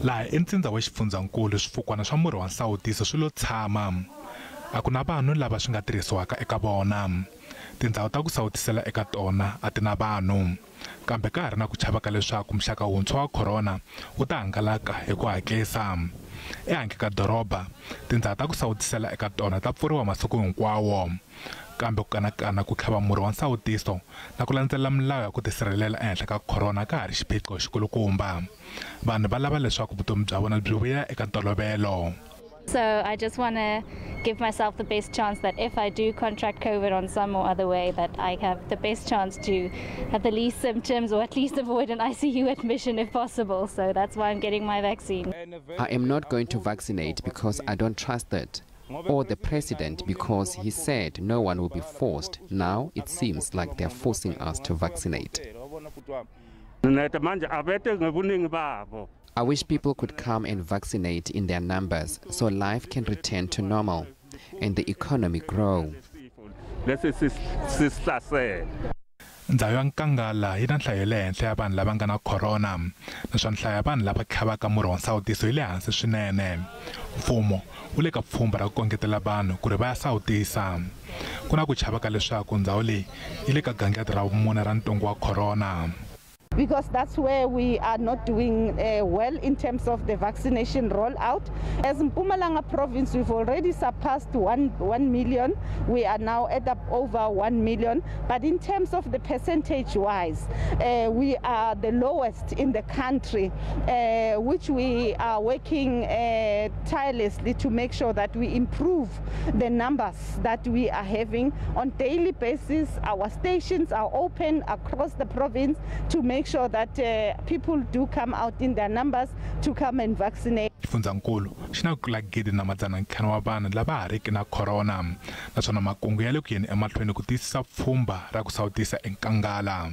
Laha entsindza wa xifundzankulu swifukwana swa murhi wa nsawutiso swi lo tshama. A ku na vanhu lava swi nga tirhisiwaka eka vona. Tindhawu ta ku sawutisela eka tona a ti na vanhu. Kambe ka ha ri na ku chava ka leswaku muxaka wuntshwa wa corona wu ta hangalaka hi ku hatlisa. Ehandle ka doroba, tindhawu ta ku sawutisela eka tona ta pfuriwa masiku hinkwawo. Kambe ku kanakana ku tlhava murhi wa nsawutiso na ku landzelela milawu ya ku tisirhelela ehenhla ka corona ka ha ri xiphiqo xikulukumba. Vanhu va lava leswaku vutomi bya vona byi vuya eka ntolovelo. So I just want to give myself the best chance that if I do contract COVID on some or other way, that I have the best chance to have the least symptoms or at least avoid an ICU admission if possible. So that's why I'm getting my vaccine. I am not going to vaccinate because I don't trust it. Or the president, because he said no one will be forced. Now it seems like they're forcing us to vaccinate. I wish people could come and vaccinate in their numbers so life can return to normal and the economy grow. Ndhawu ya Nkangala yi na nhlayo ya le henhla ya vanhu lava nga na corona, naswona nhlayo ya vanhu lava tlhavaka murhi wa nsawutiso yi le hansi swinene. Mfumo wu le ka pfhumba ra ku kongetela vanhu ku ri va ya sawutisa. Ku na ku chava ka leswaku ndhawu leyi yi le ka gangeti ra vumune ra ntungu wa corona. Because that's where we are not doing well in terms of the vaccination rollout. As Mpumalanga province, we've already surpassed 1 million. We are now at up over 1 million. But in terms of the percentage-wise, we are the lowest in the country, which we are working tirelessly to make sure that we improve the numbers that we are having on daily basis. Our stations are open across the province to make sure that people do come out in their numbers to come and vaccinate. Xifundzankulu xi na ku tlula 1,500 wa vanhu lava ha riki na corona, naswona makungu ya le ku yeni emahlweni ku tiyisisa pfhumba ra ku sawutisa eNkangala.